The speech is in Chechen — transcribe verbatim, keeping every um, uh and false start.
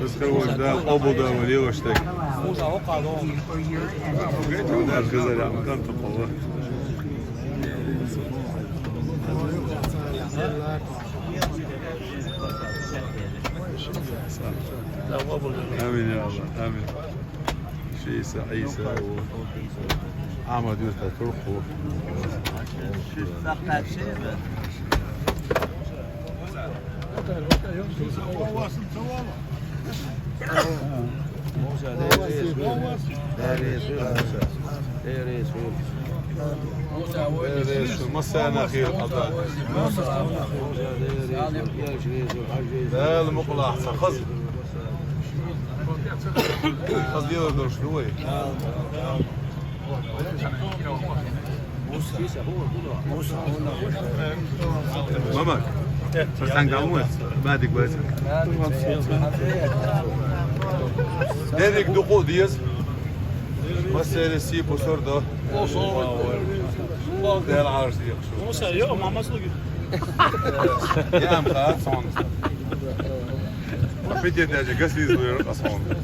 Bas kha waj da, qabul da, wali waj tak. Dar khazar ya makan taqwa. آمين يا الله، آمين. شي عيسى، عيسى و أحمد يوسف تركو. مساء الخير. لا، المقلاع خز. خز يوردر شنو هو؟ ماما، بس عن قاموس، ما ديك بس. ديريك دقو ديز. بس سيري سي بوسور دو. دير عارش ديك شو. Musa, yo, mama su. يا أم خالد صون. Apetite de găsiți lui Răsfond.